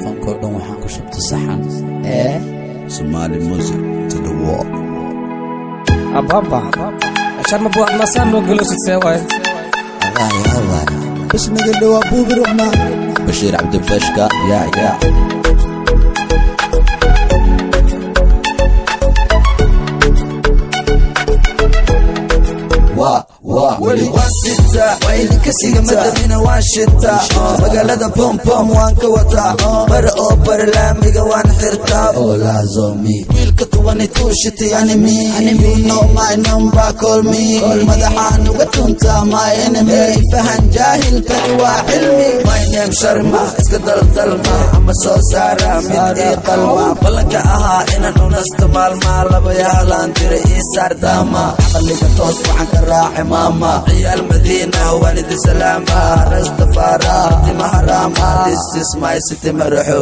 Fankoo dhan waxaan ku shubtay saxan ee Somali music to the world. Ababa, Sharma Boy, masaan noo galoosid, see waay? Adaa yaabay. Ismiga dhawaa buubi rabnaa. Bashiir Cabdibashka, yaa yaa. Waa Weli waan sitaa, waa idinka sigamadamina, waan shitaa magaalada, bombom waan ka wataa, bara oo bara laamiga waan xirtaa. Olazomi. Wiilka 22 shitay enemy. You know my number, call me. Madaxaan uga tuntaa my enemy. Fahan jaahilkani waa cilmi. My name Sharma, iska daldalma ama soo saara mid ii qalma. Ballanka ahaa inaan unasto maalmaa, laba yaalaan tira ii saar daama. Caqliga toos waxaan ka raaci maama. Ciyaal Madiina waan idin salaama. Rastafara timaha raama. This is my city, maraxo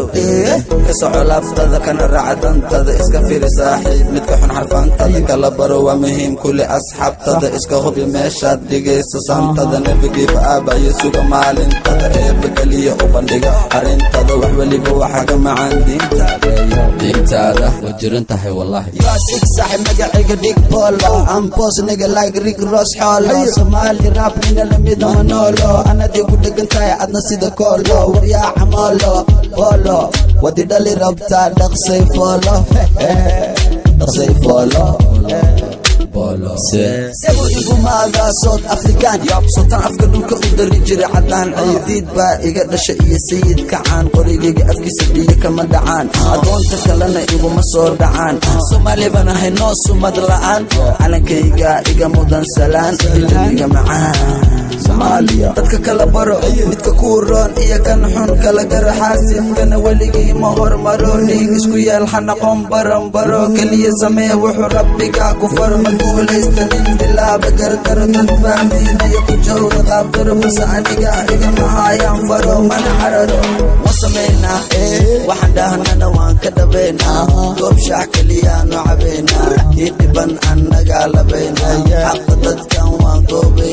ka soco laabtada, kana raaca dantada. Iska firi saaxiib midka xun, xarfantada kala baro waa muhiim. Kulli asxaabtada iska hubi meeshaad dhigayso santada. Never give up iyo suga maalintada. Eebba keliya u bandhiga arrintada. Wax weliba waxaa ka macaan diinta, diintaada. Waa jiran tahay wallaahi. Six saaxib, magacayga Dhig Bolo. I'm boss nigga like Rick Ross xoolo. Somali rap nina lamida manolo. Anad igu dhegan tahay adna sida koolo. Waryaa camolo bolo. Wadi dhali rabtaa, dhaqsay foolo. Dhaqsay foolo. Bolo se. Sagu igumaadaa South African. Sultan afka dhulka u dari jiray cadaan. Ciidiid baa iga dhashay iyo sayid kacaan. Qorigayga afkiisa biyo kama dhacaan. Adoonta kalena iguma soo dhacaan. Soomaali baan ahay, noo sumad la'aan. Calankayga iga mudan salaan. Jawiga macaan Soomaaliya. Dadka kala baro, midka kuu roon iyo kan xun kala garaxaasidkana weligii ma hormaro. Dhiig isku yeel, ha noqon baran baro. Keliya samee wuxuu rabbigaa ku faro. Ma guulaystanin bilaaba gardaro. Dad fahmaynayo ku jawra qaabdaro, balse aniga igama hayaan faro, mana cararo. Ma samaynaa waxaan dhahnana, waan ka dhabaynaa. Goob shaax keliyaanu cabaynaa, kii dhiban annagaa labaynaa. Xaqa dadkan waan goobaynaa.